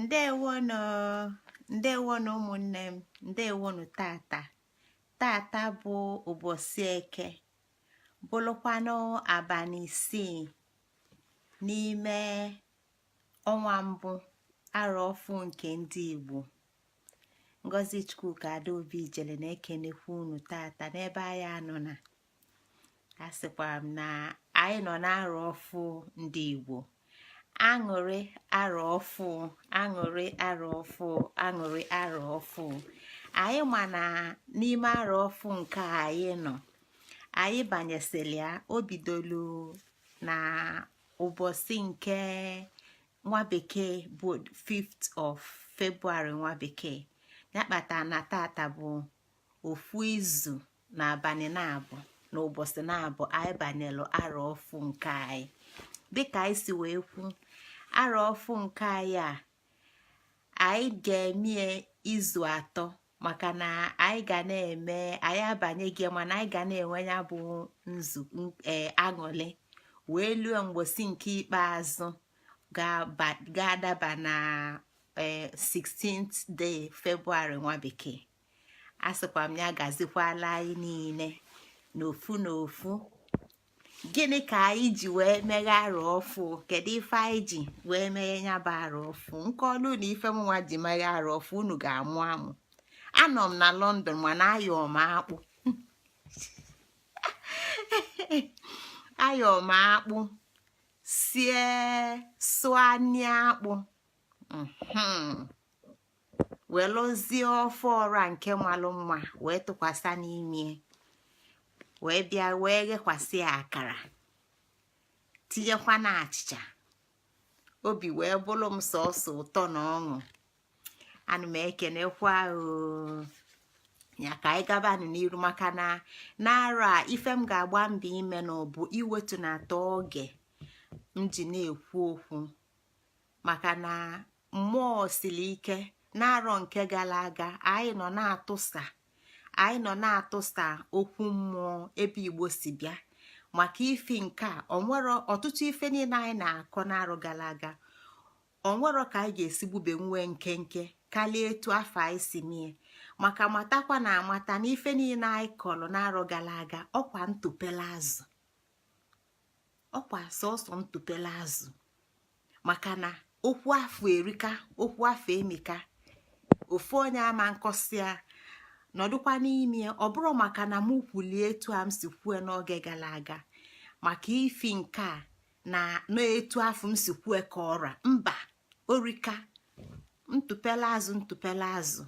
Ndewonụ, ndewonụ ụmụnne m, ndewonụ. Tata tata bụ ụbọchị Eke, bụrụkwanụ abalị 6 n'ime ọnwa mbụ, arọ ọfụ nke ndị Igbo. Ngozi Chukwuka Adaobi Ijele na-ekenekwa unu tata n'ebe anyị anọ. Na asịkwara m na anyị nọ n'arọ ọfụ ndị Igbo. Aṅụrị arọ ọfụ, aṅụrị arọ ọfụ, aṅụrị arọ ọfụ. Anyị ma na n'ime arọ ọfụ nke anyị nọ, anyị banyesịrị ya, o bidolu na ụbọchị nke nwa bekee bụ 5th of February nwa bekee. Ya kpatara na tata bụ ofu izu na abalị na-abụ na ụbọchị na-abụ anyị banyelụ arọ ọfụ nke anyị. Dịka anyị si wee kwu, arọ ọfụ nke anyị a, anyị ga-eme izu 3, maka na anyị ga na-eme, anyị abanyeghị, mana anyị ga na-enwe ya bụ nzu ee aṅụrị wee lue mgbosi nke ikpeazụ ga-adaba na ee 16th day February nwa bekee. A sịkwa m ya gazikwala anyị niile n'ofu n'ofu. Gịnị ka anyị ji wee meghe arọ ọfụ? Kedu ife anyị ji wee meghe ya bụ arọ ọfụ? Nke ọlụ na ife mụnwa ji meghe arọ ọfụ, unu ga-amụ amụ. Anọ m na London, mana ayọ m akpụ, ayọ m akpụ, sie sụọ nni akpụ, welụzie ofe ọra nke malụ mma wee tụkwasị n'ime, wee bịa wee ghekwasị ya akara, tinyekwa na achịcha. Obi wee bụrụ m sọsọ ụtọ na ọṅụ. Ana m ekenekwa ya ka anyị gabanụ n'iru, maka na n'arọ a, ife m ga-agba mbọ ime na ọ bụ iwetu na atọ oge m ji na-ekwu okwu, maka na mmụọ siri ike. N'arọ nke gara aga, anyị nọ na-atụsa okwu mmụọ ebe Igbo si bịa, maka ifi nke a onwero ọtụtụ ife niile anyị na-akọ n'arọ gara aga. Onwero ka anyị ga-esi gbube nwee nkenke karịa etu afọ anyị si mie, maka matakwa na amata na ife niile anyị kọrọ n'arọ gara aga, ọkwa ntụpele azụ, ọkwa sọsọ ntụpele azụ, maka na okwu afọ erika, okwu afọ emika. Ofu onye ama nkọsịa nọdụkwa n'ime. Ọ bụrụ maka na mụ kwulie etu a m si kwue n'oge gara aga, maka ifi nke a na n'etu afọ m si kwue ka ọra mba orika ntụpele azụ, ntụpele azụ.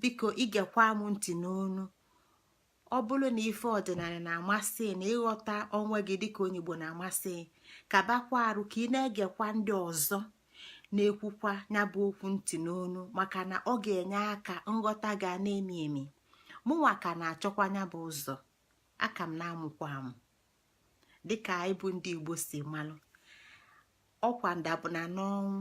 Biko, igekwa m ntị n'onu. Ọ bụrụ na ife ọdịnala na-amasị, na ịghọta onwe gị dịka onye Igbo na-amasị, kabakwa arụ ka ị na-egekwa ndị ọzọ na-ekwukwa ya bụ okwu ntị n'onu, maka na ọ ga-enye aka nghọta ga na-emi emi. Mụnwa ka na-achọkwa ya bụ ụzọ, aka m na-amụkwa amụ. Dịka anyị bụ ndị Igbo si malụ, ọkwa ndabụ na n'ọnwụ.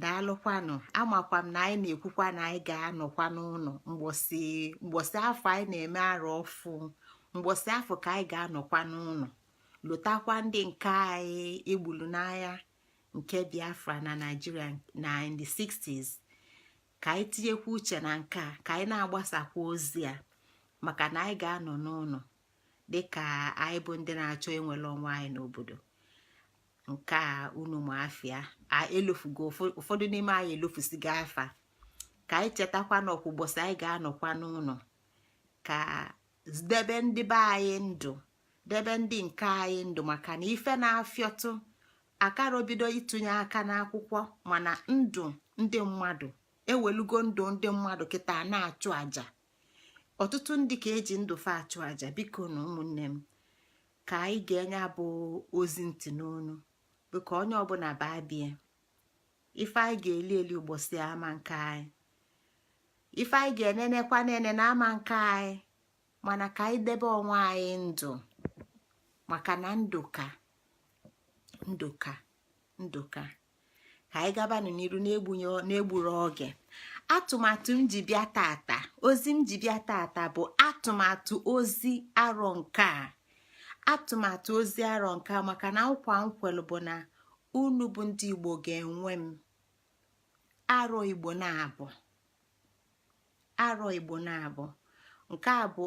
Daalụkwanụ. Amakwa m na anyị na-ekwukwa na anyị ga-anọkwa n'ụlọ mgbọsị mgbọsị afọ anyị na-eme arọ ọfụ. Mgbọsị afọ ka anyị ga-anọkwa n'ụlọ, lụtakwa ndị nke anyị egbulu n'agha nke Biafra na Nigeria na in the 60s. Ka anyị tinyekwa uche na nke a, ka anyị na-agbasakwa ozi a, maka na anyị ga-anọ n'ụlọ dịka anyị bụ ndị na-achọ enwere onwe anyị n'obodo nke a. Unu ma afịa elofugo, ụfọdụ n'ime anyị elofusigo afa. Ka anyị chetakwa na ọkwa ụbọchị anyị ga-anọkwa n'ụlọ ka debe ndị be anyị ndụ, debe ndị nke anyị ndụ, maka na ife na-afịọtụ akara bido ịtụnye aka n'akwụkwọ, mana ndụ ndị mmadụ ewelugo ndụ ndị mmadụ kịta na-achụ àjà. Ọtụtụ ndị ka eji ndụ fa achụ àjà. Biko na ụmụnne m, ka anyị ga-enye bụ ozi ntị n'onu bụ ka onye ọbụla baa bie. Ife anyị ga-eli eli ụbọchị ama nke anyị, ife anyị ga-enenekwa nene na ama nke anyị, mana ka anyị debe onwe anyị ndụ, maka na ndụ ka ndụ ka ndụ ka. Ka anyị gabanụ n'iru na-egburu oge. Atụmatụ m ji bịa tata, ozi m ji bịa tata bụ atụmatụ ozi arọ nke a, atụmatụ ozi arọ nke a, maka na nkwa nkwelu bụ na unu bụ ndị Igbo ga-enwe m. Arọ Igbo na-abụ, arọ Igbo na-abụ. Nke a bụ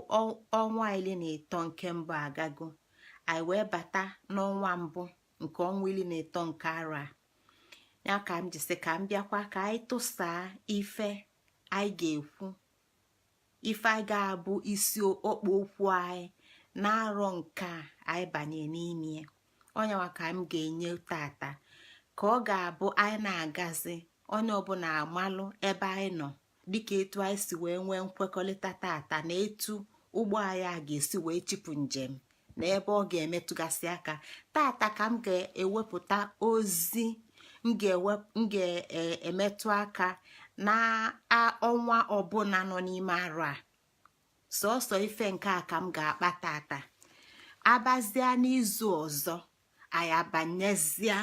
ọnwa 13 nke mbụ agago. Anyị wee bata n'ọnwa mbụ nke ọnwa 13 nke arọ a. Ya ka m ji sị ka m bịakwa ka anyị tụsaa ife anyị ga-ekwu, ife anyị ga-abụ isi okpo okwu anyị na-arọ nke a anyị banye n'ime. Onyenwa ka m ga-enye tata, ka ọ ga-abụ anyị na-agazi, onye ọbụla amalụ ebe anyị nọ, dịka etu anyị si wee nwee nkwekọrịta tata na etu ụgbọ anyị a ga-esi wee chịpụ njem na ebe ọ ga-emetụgasị aka. Tata ka m ga-ewepụta ozi m ga-emetụ aka na ọnwa ọbụla nọ n'ime arọ a. Sọsọ ife nke a ka m ga-akpa tata. Abazia n'izu ọzọ, anyị abanyezie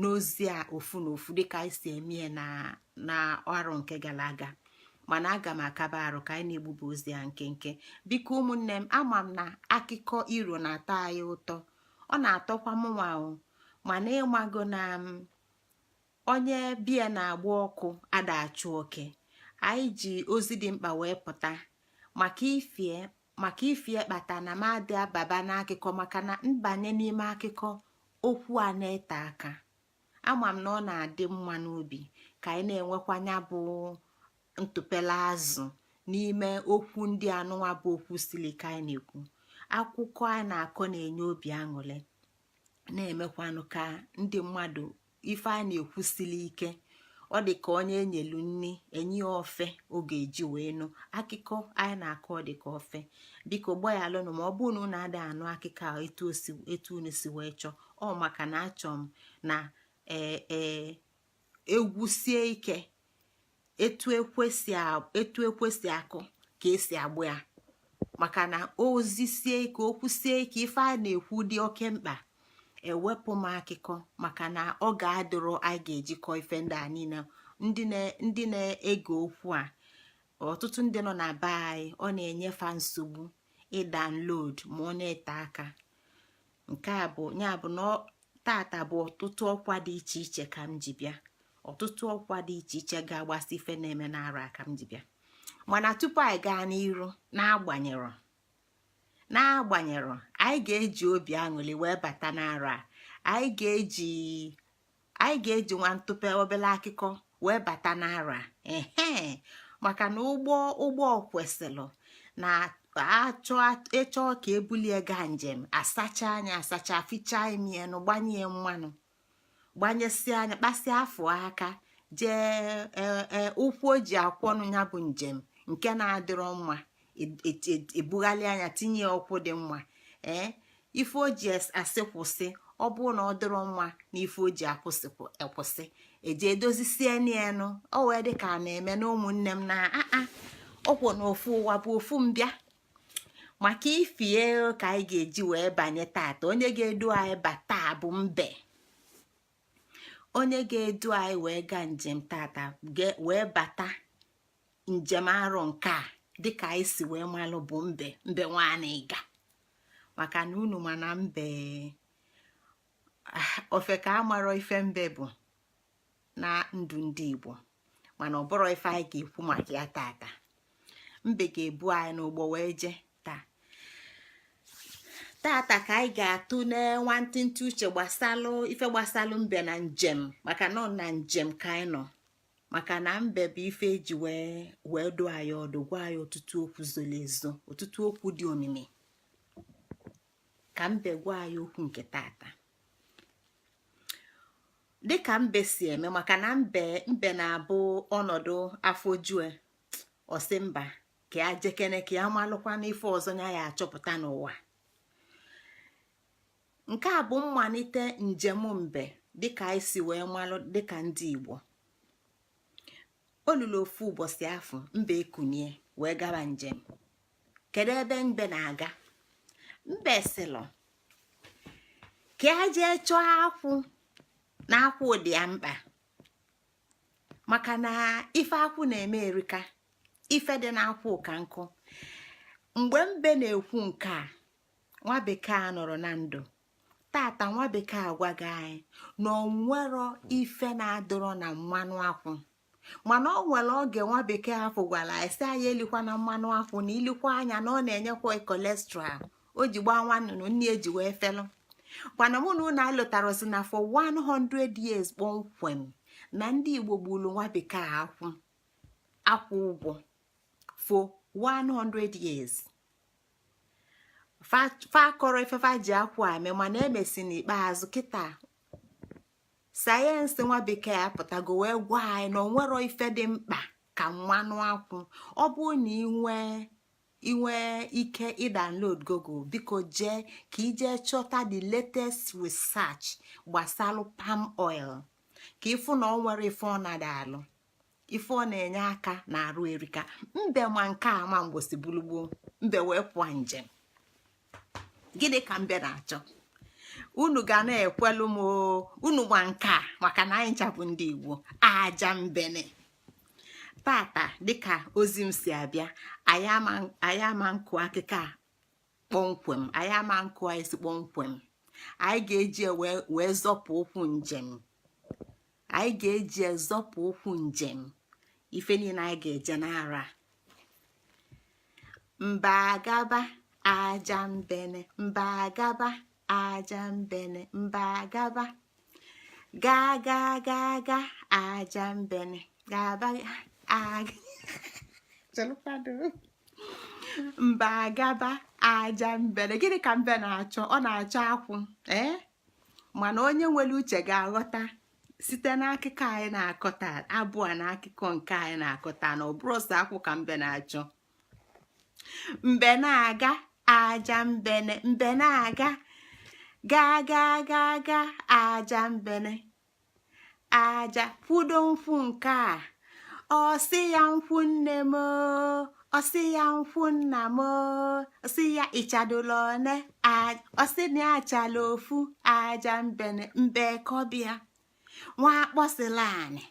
n'ozi a ofu na ofu, dịka anyị si eme na na ọrụ nke gara aga. Mana aga m akaba arụ ka anyị na-egbuba ozi a nkenke. Biko ụmụnne m, ama m na akụkọ iro na-atọ anyị ụtọ, ọ na-atọkwa mụnwa o. Mana ịmago na onye bia na-agba ọkụ ada achụ oke. Anyị ji ozi dị mkpa wee pụta maka ifie kpata na m adị ababa n'akụkọ, maka na mbanye n'ime akụkọ okwu a na-ete aka. Ama m na ọ na-adị mma n'obi ka anyị na-enwekwanya bụ ntụpele azụ n'ime okwu ndị anụnwa bụ okwu sili ka anyị na-ekwu. Akwụkwọ anyị na-akọ na-enye obi aṅụrị, na-emekwanụ ka ndị mmadụ ife a na-ekwusili ike. Ọ dị ka onye enyelu nni, enye ya ofe ọ ga-eji wee nụ akụkọ anyị na-akọ. Dị ka ofe. Biko gbaghalụnụ ma ọ bụrụ na unu ada anụ akụkọ a etu unu si wee chọọ. Ọ maka na achọ m na ee egwu sie ike, etu ekwesị akụ ka esi agbụ ya, maka na ozi sie ike, okwu sie ike, ife a na-ekwu dị oke mkpa. Ewepụ m akụkọ maka na ọ ga-adịrọ anyị ga-ejikọ ife ndị a niile. Ndị na-ege okwu a, ọtụtụ ndị nọ na be anyị, ọ na-enyefa nsogbu ịdownload ma ọ na-ete aka. Nke a bụ ya bụ na tata bụ ọtụtụ ọkwa dị iche iche ka m ji bịa, ọtụtụ ọkwa dị iche iche ga-agbasa ife na-eme n'arọ a ka m ji bịa. Mana tupu anyị gaa n'iru, n'agbanyerọ anyị ga-eji obi aṅụrị wee bata n'arọ a, anyị ga-eji nwa ntụpe obere akụkọ wee bata n'arọ a. Ehe, maka na ụgbọ kwesịrị na achọ ịchọ ka ebulie gaa njem, asacha anya, asacha, fichaa imi enu, gbanye mmanụ, gbanyesịa anya, kpasịa afọ aka, jee ee ụkwụ o ji akwọnụ ya bụ njem nke na-adịrọ mma, ebugharị anya, tinye ya ụkwụ dị mma. Ee, ife o ji asị kwụsị, ọ bụrụ na ọ dịrọ mma na ife o ji akwụsị ekwụsị, eji edozisie n'elu o wee dị ka a na-eme na ụmụnne m na aa ọkwụ na ofu ụwa bụ ofu mbịa. Maka ifie ka anyị ga-eji wee banye tata, onye ga-edu anyị bata bụ mbe. Onye ga-edu anyị wee gaa njem tata, wee bata njem arọ nke a dịka anyị si wee malụ, bụ mbe. Mbe nwaanyị ga, maka na unu mana mbe ofe ka amarọ ife mbe bụ na ndụ ndị Igbo. Mana ọ bụrụ ife anyị ga-ekwu maka ya tata, mbe ga-ebu anyị n'ụgbọ wee jee taa. Tata ka anyị ga-atụ nwantịntị uche gbasalụ ife gbasalụ mbe na njem, maka nọ na njem ka anyị nọ, maka na mbe bụ ife eji wee wee dụọ anyị ọdụ, gwa anyị ọtụtụ okwu zoro ezo, ọtụtụ okwu dị omimi. Ka mbe gwa anyị okwu nke tata dịka mbe si eme, maka na mbe na-abụ ọnọdụ afọ jue, ọsị mba ka ya jekene ka ya malụkwa n'ife ọzọ ya ya achọpụta n'ụwa. Nke a bụ mmalite njem mbe dịka anyị si wee malụ dịka ndị Igbo. Olulu ofu ụbọchị afọ, mbe ekunie wee gaba njem. Kedu ebe mbe na-aga? Mbe sịlụ ka ya jee chọọ akwụ, na akwụ dị ya mkpa, maka na ife akwụ na-eme erika, ife dị n'akwụ ka nkụ. Mgbe mbe na-ekwu nke a, nwa bekee a nọrọ na ndụ tata, nwa bekee agwaghị anyị na onwero ife na-adọrọ na mmanụ akwụ. Mana ọ nwere oge nwa bekee afọ gwara anyị sị anyị elikwa na mmanụ akwụ, na ilikwa anya na ọ na-enyekwa cholesterol. O ji gbaa nwa nnụnụ nne eji wee felụ kwana. Mụ na unu alụtarozi na for 100 years kpọmkwem na ndị Igbo gburu nwa bekee akwụ akwụ ụgwọ for 100 years. Fa kọrọ ifefa ji akwụ ame, mana emesi n'ikpeazụ kịta sayensị nwa bekee apụtago wee gwa anyị na onwero ife dị mkpa ka mmanụ akwụ. Ọ bụrụ na ị nwee ike ịdownload Google, biko jee ka ijee chọta the latest research gbasalụ palm oil, ka ịfụ na ọ nwere ife ọ nada alụ, ife ọ na-enye aka na arụ erika. Mbe ma nke a ma mgbosi bulugbo mbe wee pụọ njem. Gịnị ka mbe na-achọ? Unu ga na-ekwelu m, unu gba nke a, maka na anyị ncha bụ ndị Igbo. Aja mbene tata, dịka ozi m si abịa, anyị ama nkụ akịka a kpọmkwem, anyị ama nkụ isi kpọmkwem. Anyị ga-eji wee zọpụ ụkwụ njem, anyị ga-eji ezọpụ ụkwụ njem ife niile anyị ga-eje n'ara. Mba agaba aja mbene, mba agaba aja mbene, mba agaba gaa gaa gaa gaa aja mbene gaba aga. Mba agaba aja mbene. Gịnị ka mbe na-achọ? Ọ na-achọ akwụ. Ee, mana onye nwere uche ga-aghọta site n'akụkọ anyị na-akọta abụọ na akụkọ nke anyị na-akọta na ọ bụrụ sọ akwụ ka mbe na-achọ. Mbe na-aga aja mbene, mbe na-aga gaa gaa gaa gaa aja mbene, aja kwudo nkwụ nke a. Ọ sị ya nkwụ nne m, ọ sị ya nkwụ nna m, ọ sị ya ịchadola one, ọ sị na ya achala ofu. Aja mbene, mbe kọbịa nwa akpọsịla anị,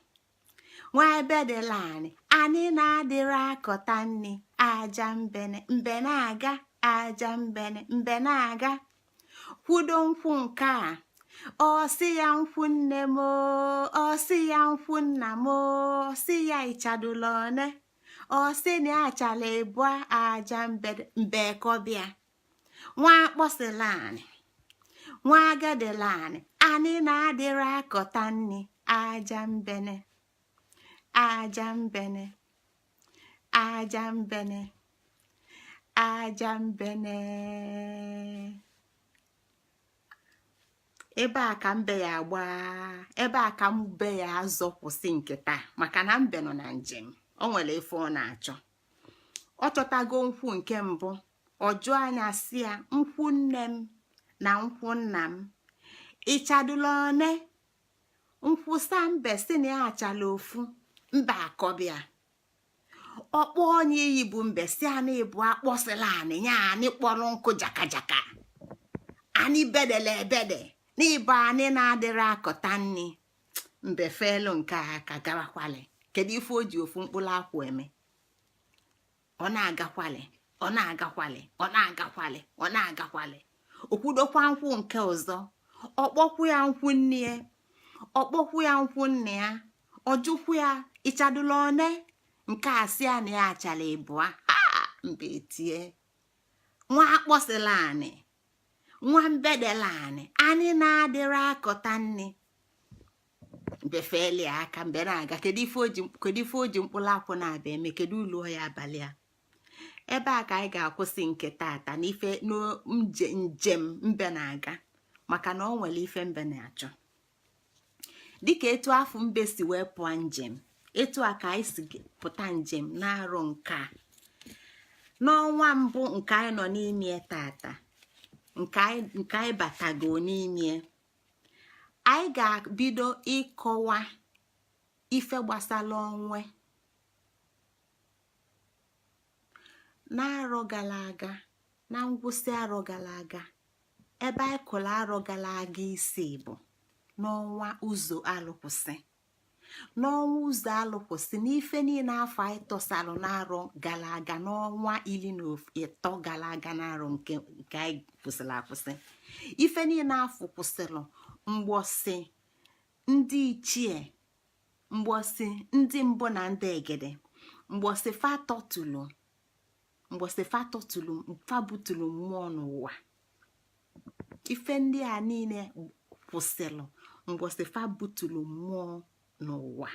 nwa ebedela anị, anyị na-adịrị akọta nni. Aja mbene, mbe na-aga aja mbene, mbe na-aga kwudo nkwụ nke a. Ọ sị ya nkwụ nne m, ọ sị ya nkwụ nna m, ọ sị ya ịchadola one, ọ sị na ya achala ịbụa. Aja mbe kọbịa nwa akpọsịla anị, nwa agadịla anị, anyị na-adịrị akọta nni. Aja mbene, aja mbene, aja mbene, aja mbene. Ebe a ka mbe ya agba, ebe a ka mbe ya azọ kwụsị nke taa, maka na mbe nọ na njem. O nwere ife ọ na-achọ. Ọ chọtago nkwụ nke mbụ. Ọ jụọ anya si ya, nkwụ nne m na nkwụ nna m, ịchadụla one? Nkwụsa mbe si na ya achala ofu. Mbe akọbịa ọkpọ onye iyi bụ mbe si ana ịbụ akpọsịla anị nya, anị kpọrọ nkụ jakajaka, anị bedele ebede, na ịbụ anị na-adịrị akọta nni. Mbe feelu nke a aka gawakwali. Kedu ife o ji ofu mkpụrụ akwụ eme? Ọ na-agakwali, ọ na-agakwali, ọ na-agakwali, ọ na-agakwali. Okwudokwa nkwụ nke ọzọ. Ọkpọkwu ya nkwụ nne ya, ọkpọkwu ya nkwụ nne ya. Ọjụkwu ya ịchadụla one? Nke a sị ya na ya achala ịbụa. Ha mbe tie, nwa akpọsịla anị, nwa mbedela anị, anyị na-adịrị akọta nni. Mbe feeli aka, mbe na-aga. Kedu ife o ji mkpụrụ akwụ na-abịa eme? Kedu ụlọ ya abalị a? Ebe a ka anyị ga-akwụsị nke tata n'ife njem mbe na-aga, maka na ọ nwere ife mbe na-achọ. Dịka etu afọ mbe si wee pụọ njem, etu a ka anyị si pụta njem na-arụ nke a n'ọnwa mbụ nke anyị nọ n'ime tata, nke anyị batago n'ime. Anyị ga-bido ịkọwa ife gbasara onwe. N'arọ gara aga, na ngwụsị arọ gara aga, ebe anyị kụrụ arọ gara aga isi bụ n'ọnwa ụzọ alụkwụsị. N'ọnwa ụzọ alụkwụsị, n'ife niile afọ anyị tọsalụ n'arọ gara aga, n'ọnwa 13 gara aga, n'arọ nke anyị kwụsịrị akwụsị, ife niile afọ kwụsịrị mgbọsị ndị ichie Mgbọsị ndị mbụ na ndị egede, mgbọsị fa tọtụlụ, mgbọsị fa tọtụlụ, fa butulu mmụọ n'ụwa. Ife ndị a niile kwụsịrị mgbọsị fa butulu mmụọ n'ụwa.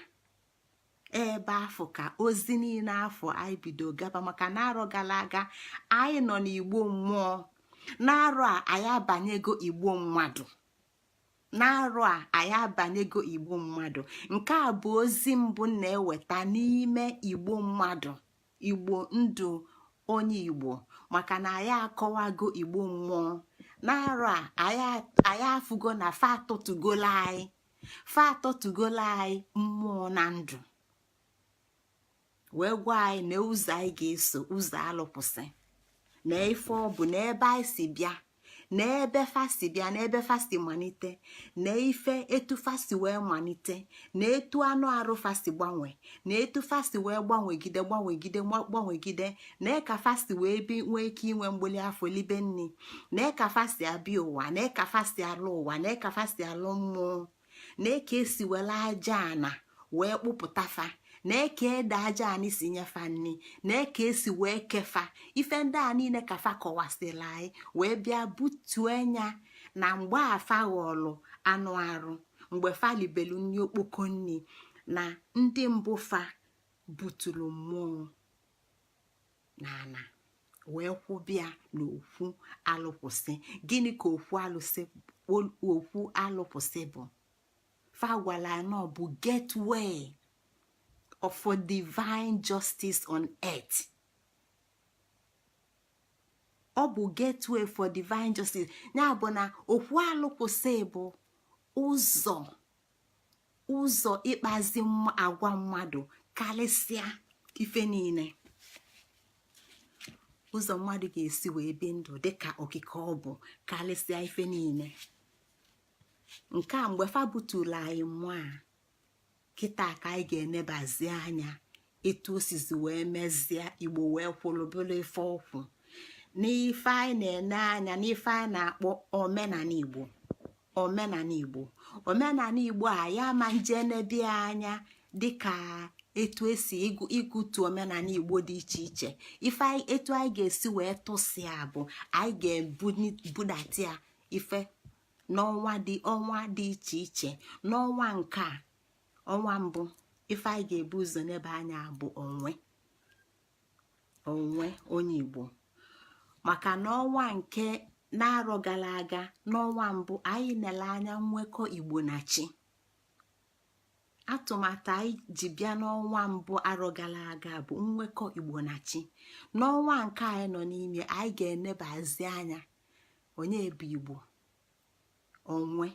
Ebe afọ ka ozi niile afọ anyị bido gaba, maka na arọ gara aga anyị nọ n'Igbo mmụọ. N'arọ a anyị abanyego Igbo mmadụ. N'arọ a anyị abanyego Igbo mmadụ. Nke a bụ ozi mbụ na-eweta n'ime Igbo mmadụ, Igbo ndụ onye Igbo, maka na anyị akọwago Igbo mmụọ. N'arọ a anyị afụgo na fa atọtugola anyị, fa atọtugola anyị mmụọ na ndụ, wee gwa anyị na ụzọ anyị ga-eso, ụzọ alụpụsị na ife ọ bụ, na ebe anyị si bịa, na ebe fa si bịa, na ebe fa si malite, na ife etu fa si wee malite, na etu anụ arụ fa si gbanwe, na etu fa si wee gbanwegide, gbanwegide, gbanwegide, na ka fa si wee bi nwee ike inwe mgbeli afọ libe nni, na ka fa si abịa ụwa, na ka fa si alụ ụwa, na ka fa si alụ mmụọ, na ka esi were aja ana wee kpụpụta fa, na eke ede aja anyị si nyefa nni, na eke esi wee kefa. Ife ndị a niile ka fa kọwasịrị anyị, wee bịa butue nya na mgbe afa ghọlụ anụ arụ, mgbe fa libelu nni okpoko nni, na ndị mbụ fa buturu mmụọ na ana wee kwụbịa n'okwu alụkwụsị. Gịnị ka okwu alụsị, okwu alụkwụsị bụ? Fa gwara anọ bụ gateway for divine justice on earth. Ọ bụ gateway for divine justice. Ya bụ na okwu alụkwụsị bụ ụzọ, ụzọ ịkpazi agwa mmadụ karịsịa ife niile, ụzọ mmadụ ga-esi wee bi ndụ dịka okike ọ bụ karịsịa ife niile. Nke a mgbe fa butulu anyị mmụọ a kịta ka anyị ga-enebazi anya etu osizi wee mezie Igbo wee kwụrụ bụrụ ife ọkwụ n'ife anyị na-ene anya, n'ife anyị na-akpọ omenala Igbo. Omenala Igbo, omenala Igbo a ya ma nje nebia anya dịka etu esi ịgụtu omenala Igbo dị iche iche. Ife etu anyị ga-esi wee tụsịa bụ anyị ga-ebudata ya ife n'ọnwa dị, ọnwa dị iche iche. N'ọnwa nke a, ọnwa mbụ, ife anyị ga-ebu ụzọ n'ebe anya bụ onwe, onwe onye Igbo, maka na ọnwa nke na-arọ gara aga, n'ọnwa mbụ, anyị nele anya nwekọ Igbo na chi. Atụmatụ anyị ji bịa n'ọnwa mbụ arọ gara aga bụ nwekọ Igbo na chi. N'ọnwa nke anyị nọ n'ime, anyị ga-enebazi anya onye bụ Igbo, onwe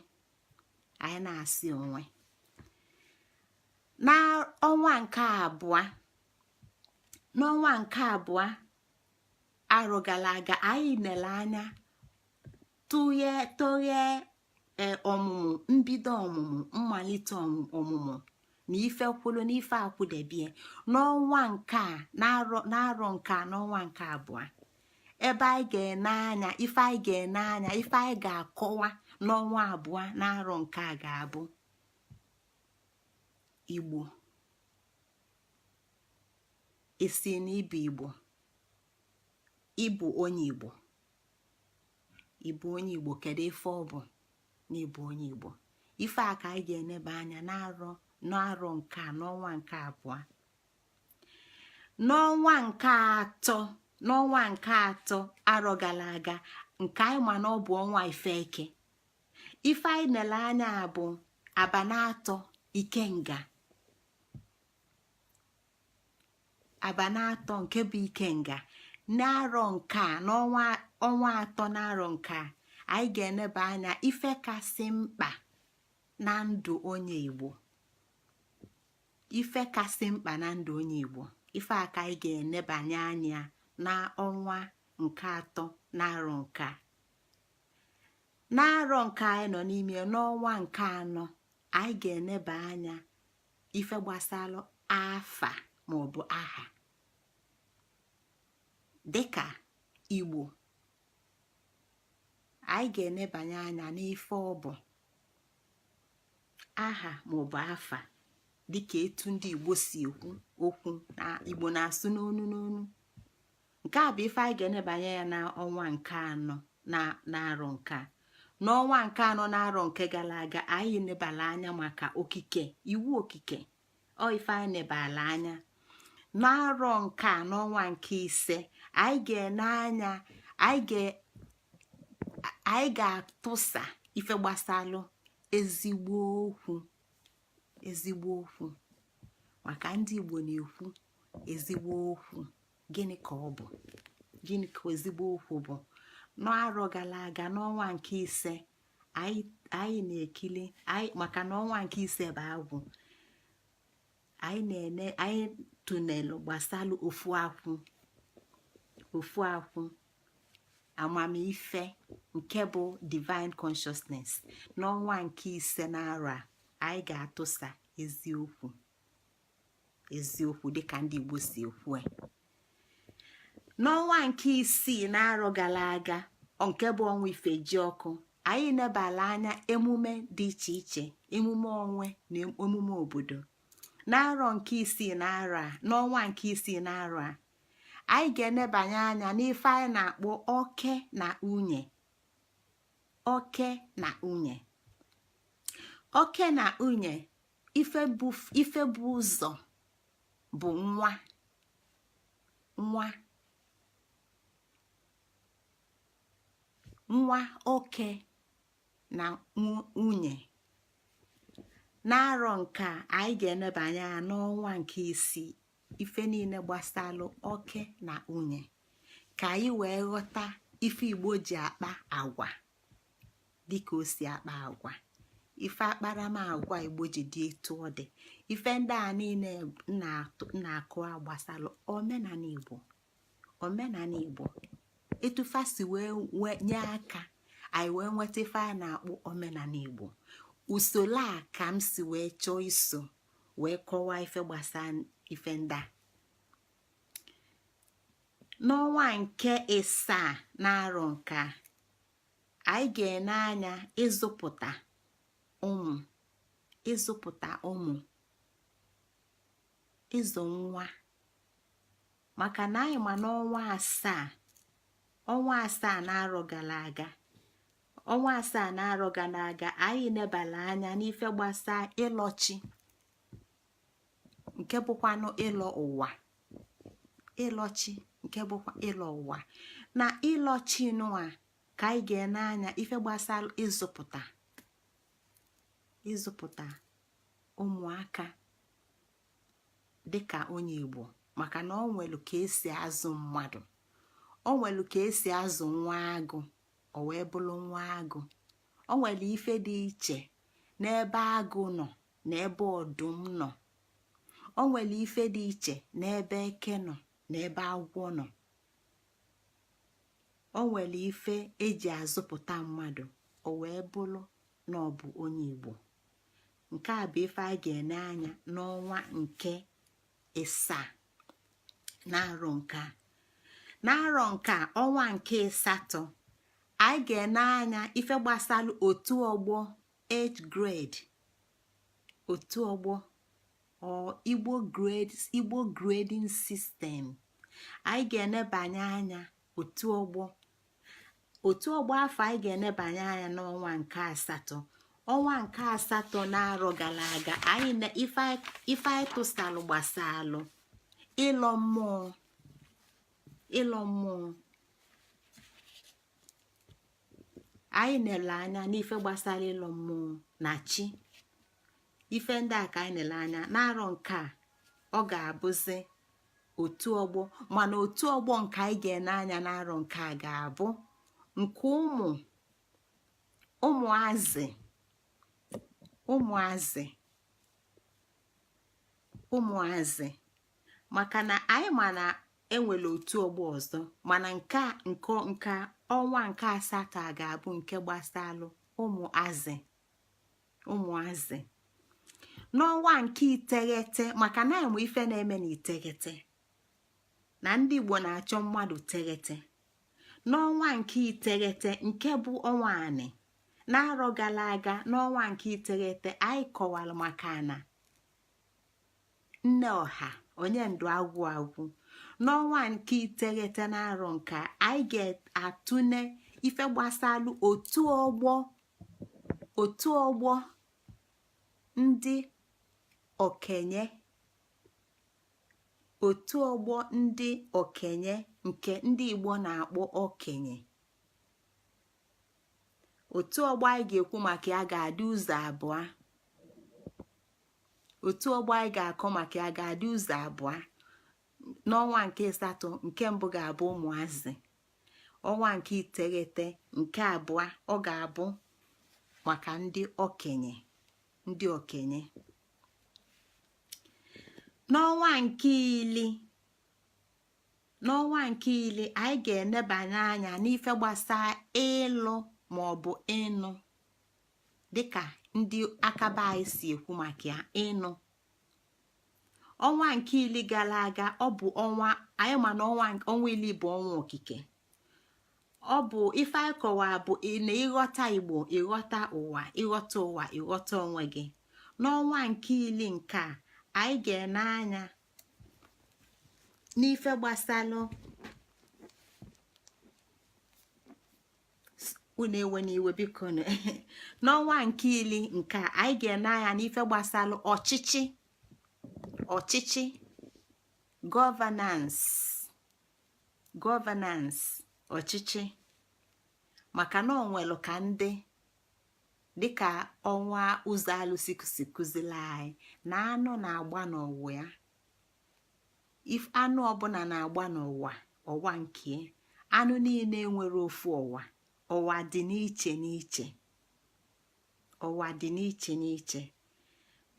anyị na-asị onwe. N'ọnwa nke abụọ, n'ọnwa nke abụọ arọ gara aga, anyị nele anya tụghe tọghee ọmụmụ, mbido ọmụmụ, mmalite ọmụmụ na ife kwụrụ na ife akwụdebie. N'ọnwa nke a, n'arọ nke a, n'ọnwa nke abụọ, ebe anyị ga-ene anya, ife anyị ga-ene anya, ife anyị ga-akọwa n'ọnwa abụọ n'arọ nke a ga-abụ Igbo. Esi na ịbụ Igbo, ịbụ onye Igbo, ịbụ onye Igbo, kedu ife ọ bụ na ịbụ onye Igbo? Ife a ka anyị ga-eneba anya n'arọ, n'arọ nke a, n'ọnwa nke abụọ. N'ọnwa nke atọ, n'ọnwa nke atọ arọ gara aga, nke anyị ma na ọ bụ ọnwa Ifeke, ife anyị nele anya bụ abana atọ ikenga, abana atọ nke bụ ikenga. N'arọ nke a, n'ọnwa ọnwa atọ n'arọ nke a, anyị ga-eneba anya ife kasị mkpa na ndụ onye Igbo, ife kasị mkpa na ndụ onye Igbo. Ife a ka anyị ga-enebanye anya na ọnwa nke atọ n'arọ nke a. N'arọ nke anyị nọ n'ime, n'ọnwa nke anọ, anyị ga-eneba anya ife gbasara afa maọbụ aha dịka Igbo. Anyị ga-enebanye anya n'ife ọ bụ aha maọbụ afa. Dịka etu ndị Igbo si ekwu okwu na Igbo na-asụ n'onu n'onu. Nke a bụ ife anyị ga-enebanye ya na ọnwa nke anọ na na-arọ nke a. N'ọnwa nke anọ na-arọ nke gara aga, anyị nebala anya maka okike, iwu okike. Ọ ife anyị nebala anya n'arọ nke a. N'ọnwa nke ise, anyị ga-ene anya, anyị ga-atụsa ife gbasalụ ezigbo okwu, ezigbo okwu, maka ndị Igbo na-ekwu ezigbo okwu. Gịnị ka ọ bụ? Gịnị ka ezigbo okwu bụ? N'arọ gara aga, n'ọnwa nke ise, anyị na-ekili maka na ọnwa nke ise bụ agwụ. Anyị na-ene, anyị tụnelu gbasalụ ofu akwụ, ofu akwụ amamife, nke bụ divine consciousness. N'ọnwa nke ise n'arọ a, anyị ga-atụsa eziokwu, eziokwu dịka ndị Igbo si ekwu. N'ọnwa nke isii n'arọ gara aga, nke bụ ọnwa Ifejiọkụ, anyị nebala anya emume dị iche iche, emume onwe na emume obodo. N'arọ nke isii n'arọ a, n'ọnwa nke isii n'arọ a, anyị ga-enebanye anya n'ife anyị na-akpọ oke na nwunye, oke na nwunye, oke na nwunye. Ife bụ ụzọ bụ nwa, nwa, nwa oke na nwunye. N'arọ nke a, anyị ga-enebanye anya n'ọnwa nke isii, ife niile gbasalụ oke na nwunye, ka anyị wee ghọta ife Igbo ji akpa agwa dịka o si akpa agwa, ife akparamagwa Igbo ji dị etu ọ dị. Ife ndị a niile na-akụ gbasalụ omenala Igbo, omenala Igbo, etu fa si wee nye aka anyị wee nweta ife a na-akpọ omenala Igbo. Usoro a ka m si wee chọọ iso wee kọwaa ife gbasara ife ndị a. N'ọnwa nke ịsaa na-arọ nke a, anyị ga-ene anya ịzụpụta ụmụ, ịzụpụta ụmụ, ịzụ nwa, maka na anyị ma n'ọnwa asaa, ọnwa asaa na-arọ gara aga, ọnwa asaa na-arọ gara aga, anyị nebala anya n'ife gbasaa ịlọchi, nke bụkwanụ ịlọ ụwa, ịlọchi nke bụkwa ịlọ ụwa. Na ịlọchi nụa ka anyị ga-ene anya ife gbasara ịzụpụta, ịzụpụta ụmụaka dịka onye Igbo, maka na ọ nwere ka esi azụ mmadụ, o nwere ka esi azụ nwa agụ o wee bụrụ nwa agụ. O nwere ife dị iche n'ebe agụ nọ na ebe ọdụm nọ. O nwere ife dị iche n'ebe eke nọ na ebe agwọ nọ. O nwere ife eji azụpụta mmadụ o wee bụrụ na ọ bụ onye Igbo. Nke a bụ ife anyị ga-ene anya n'ọnwa nke ịsaa na-arọ nke a. Na-arọ nke a, ọnwa nke asatọ, anyị ga-ene anya ife gbasara otu ọgbọ, age grade, otu ọgbọ or Igbo grade, Igbo grading system. Anyị ga-enebanye anya otu ọgbọ, otu ọgbọ afọ. Anyị ga-enebanye anya n'ọnwa nke asatọ, ọnwa nke asatọ na-arọ gara aga. Anyị na ife anyị tụsalụ gbasalụ ịlọ mmụọ, ịlọ mmụọ. Anyị nele anya n'ife gbasara ịlọ mmụọ na chi. Ife ndị a ka anyị nele anya n'arọ nke a. Ọ ga-abụzi otu ọgbọ, mana otu ọgbọ nke anyị ga-ene anya n'arọ nke a ga-abụ nke ụmụ, ụmụazị, ụmụazị, ụmụazị, maka na anyị ma na enwere otu ọgbọ ọzọ, mana nke nke nke ọnwa nke asatọ a ga-abụ nke gbasalụ ụmụazị, ụmụazị. N'ọnwa nke iteghete, maka na enwe ife na-eme na iteghete na ndị Igbo na-achọ mmadụ teghete. N'ọnwa nke iteghete, nke bụ ọnwa anị na-arọ gara aga, n'ọnwa nke iteghete, anyị kọwara maka ana Nne ọha onye ndụ agwụ agwụ. N'ọnwa nke 9 na-arọ nke anyị ga-atụne ife gbasalụ otu ọgbọ ndị okenye, otu ọgbọ ndị okenye nke ndị Igbo na-akpọ okenye. Otu ọgbọ anyị ga-ekwu maka ya ga-adị ụzọ abụọ. Otu ọgbọ anyị ga-akọ maka ya ga-adị ụzọ abụọ n'ọnwa nke 8. Nke mbụ ga-abụ ụmụazị. Ọnwa nke 9 nke abụọ, ọ ga-abụ maka ndị okenye, ndị okenye. N'ọnwa nke 10, anyị ga-enebanye anya n'ife gbasara ịlụ ma ọ bụ ịnụ, dịka ndị akaba anyị si ekwu maka ya, ịnụ. Ọnwa nke 10 gara aga, ọ bụ ọnwa anyị ma na ọnwa 10 bụ ọnwa okike. Ọ bụ ife anyị kọwaa bụ na ịghọta Igbo, ịghọta ụwa, ịghọta ụwa, ịghọta onwe gị. N'ọnwa nke 10 nke a, anyị ga-ene anya n'ife gbasalụ, unu ewe n'iwe biko, n'ọnwa nke 10 nke a, anyị ga-ene anya n'ife gbasalụ ọchịchị, ọchịchị, governance, governance, ọchịchị, maka na onwelu ka ndị dịka ọnwa ụzọ alụsị si kụzili anyị na anụ na-agba n'ụwa ya. If anụ ọbụla na-agba n'ụwa ọwa nke anụ niile nwere ofu ọwa. Ọwa dị n'iche n'iche, ọwa dị n'iche n'iche.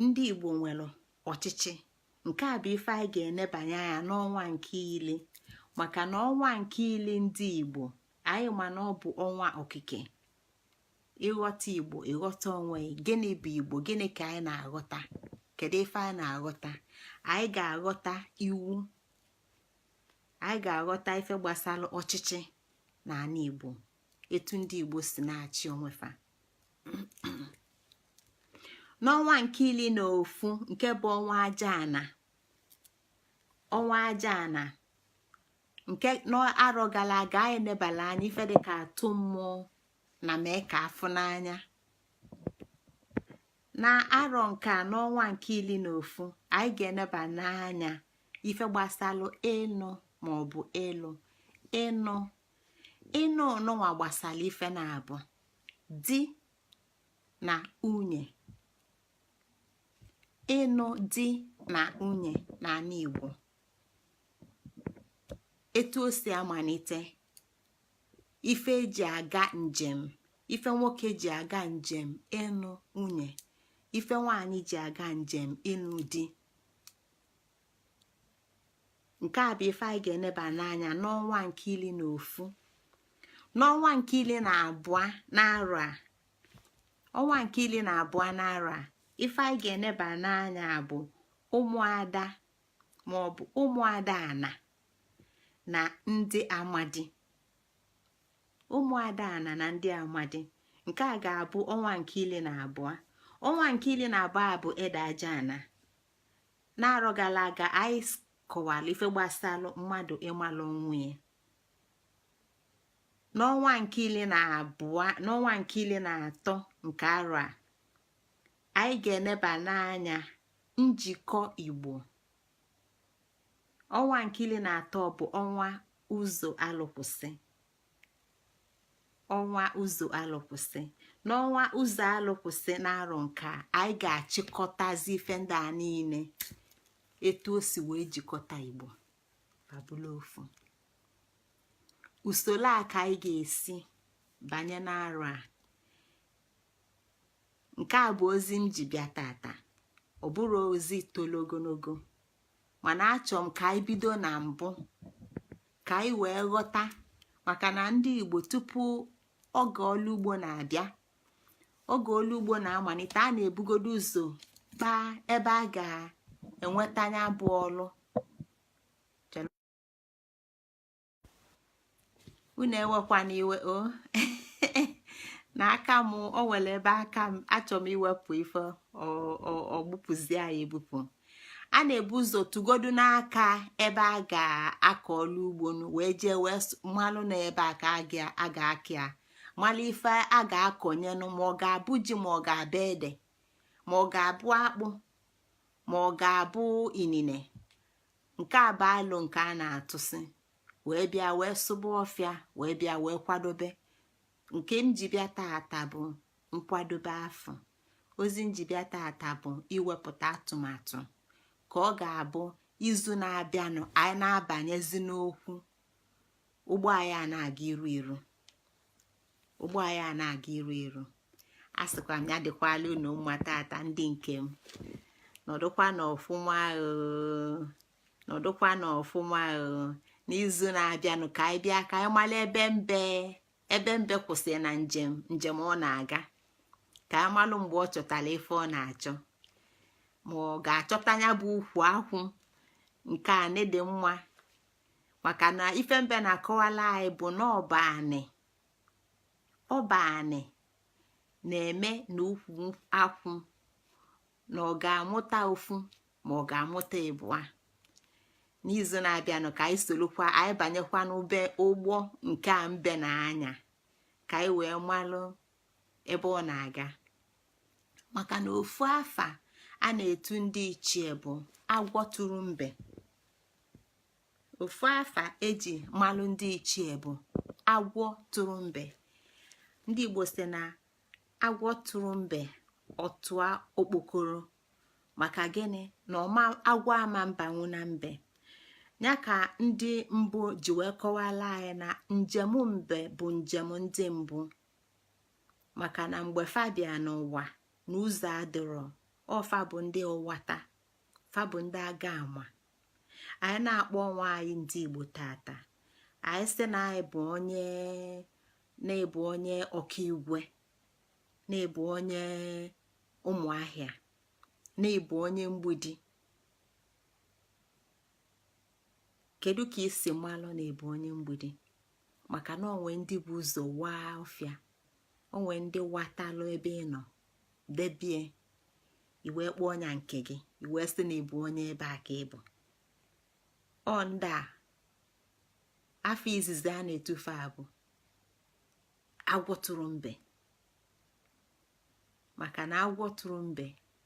Ndị Igbo nwere ọchịchị. Nke a bụ ife anyị ga-enebanye anya n'ọnwa nke 10, maka na ọnwa nke 10 ndị Igbo anyị ma na ọ bụ ọnwa okike. Ịghọta Igbo, ịghọta onwe. Gịnị bụ Igbo? Gịnị ka anyị na-aghọta? Kedu ife anyị na-aghọta? Anyị ga-aghọta iwu, anyị ga-aghọta ife gbasara ọchịchị n'ala Igbo, etu ndị Igbo si na-achị onwefa. N'ọnwa nke 11, nke bụ ọnwa aja ana, ọnwa aja ana nke n'arọ gara aga, anyị nebala anya ife dịka atụ mmụọ na mee ka afụ n'anya. Na arọ nke a, n'ọnwa nke 11, anyị ga-eneba n'anya ife gbasalụ ịnụ ma ọ bụ ịlụ. Ịnụ, ịnụ nụnwa gbasara ife na-abụ di na nwunye, ịnụ di na nwunye n'ala Igbo, etu o si amalite, ife eji aga njem, ife nwoke ji aga njem ịnụ nwunye, ife nwaanyị ji aga njem ịnụ di. Nke a bụ ife anyị ga-eneba n'anya n'ọnwa nke 11. N'ọnwa nke 12 n'arọ a, ọnwa nke 12 n'arọ a, ife anyị ga-eneba n'anya bụ ụmụada maọbụ ụmụada ana na ndị amadi, ụmụada ana na ndị amadi. Nke a ga-abụ ọnwa nke 12. Ọnwa nke 12 a bụ ede aja ana. N'arọ gara aga, anyị kọwara ife gbasalụ mmadụ ịmalụ onwe ya. N'ọnwa nke 12, n'ọnwa nke 13 nke arọ a, anyị ga-eneba n'anya njikọ Igbo. Ọnwa nke 13 bụ ọnwa ụzọ alụkwụsị, ọnwa ụzọ alụkwụsị. N'ọnwa ụzọ alụkwụsị na-arọ nke a, anyị ga-achịkọtazi ife ndị a niile, etu o si wee jikọta Igbo abụla ofu. Usoro a ka anyị ga-esi banye n'arọ a. Nke a bụ ozi m ji bịa tata. Ọ bụrụ ozi tolo ogologo, mana achọrọ m ka anyị bido na mbụ ka anyị wee ghọta, maka na ndị Igbo, tupu oge ọlụ ugbo na-abịa, oge ọlụ ugbo na-amalite, a na-ebugodo ụzọ kpaa ebe a ga-enweta anya bụ ọlụ. Unu ewekwana iwe o na aka m o nwere ebe aka m achọrọ m iwepụ ife ọgbupụzi anyị ebupụ. A na-ebu ụzọ tụgodu n'aka ebe a ga-akọ ọlụ ugbo, wee jee wee malụ na ebe a ka a ga-akị ya, malụ ife a ga-akọnyenụ, ma ọ ga-abụ ji, ma ọ ga-abụ ede, ma ọ ga-abụ akpụ, ma ọ ga-abụ inine. Nke a bụ alụ nke a na-atụsị wee bịa wee sụba ọfịa, wee bịa wee kwadobe. Nke m ji bịa tata bụ nkwadobe afọ. Ozi njibịa tata bụ iwepụta atụmatụ ka ọ ga-abụ izu na-abịanụ anyị na-abanyezi n'okwu ụgbọ anyị a na-aga iru iru, ụgbọ anyị a na-aga iru iru. A sịkwa m ya dịkwala unu mma tata. Ndị nke m, nọdụkwa n'ọfụma, nọdụkwa n'ọfụma. N'izu na-abịanụ ka anyị bịa ka anyị mara ebe mbe, ebe mbe kwụsịrị na njem ọ na-aga, ka anyị malụ mgbe ọ chọtara ife ọ na-achọ, ma ọ ga-achọta ya bụ ukwu akwụ nke anị dị mma. Maka na ife mbe na-akọwala anyị bụ na ọba anị, ọba anị na-eme na ukwu akwụ na ọ ga-amụta ofu, ma ọ ga-amụta ịbụa. N'izu na-abịanụ ka anyị solukwa anyị banyekwa n'ube ụgbọ nke a mbe na-anya, ka anyị wee malụ ebe ọ na-aga. Maka na ofu afa a na-etu ndị ichie bụ agwọ tụrụ mbe. Ofu afa eji malụ ndị ichie bụ agwọ tụrụ mbe. Ndị Igbo si na agwọ tụrụ mbe ọtụa okpokoro. Maka gịnị? Na ọma agwọ ama mbanwu na mbe ya. Ka ndị mbụ ji wee kọwala anyị na njem mbe bụ njem ndị mbụ, maka na mgbe fabia n'ụwa na ụzọ adịrọ ọfa bụ ndị ụwata, fa bụ ndị aga ama. Anyị na-akpọ onwe anyị ndị Igbo tata, anyị sị na anyị bụ onye na-ebu, onye ọkaigwe na-ebu, onye Ụmụahịa na-ebu, onye Mgbidi. Kedu ka isi malụ na-ebu onye Mgbidi? Maka na onwe ndị bụ ụzọ waa ọfịa, onwe ndị watalụ ebe ị nọ debie, iwee kpọọ ọnya nke gị, iwee sị na ịbụ onye ebe a ka ị bụ. Ọ ndị a afọ izizi a na-etufe a bụ agwọ tụrụ mbe, maka na agwọ tụrụ mbe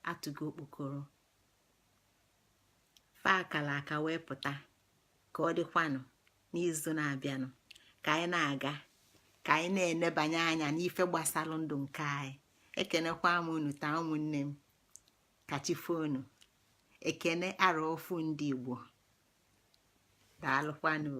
atụgo okpokoro fa akala aka wee pụta. Ka ọ dịkwanụ n'izu na-abịanụ, ka anyị na-aga, ka anyị na-enebanye anya n'ife gbasara ndụ nke anyị. Ekenekwa m unu taa, ụmụnne m. Kachifonu. Ekene arọ ofu ndị Igbo. Daalụkwanụ.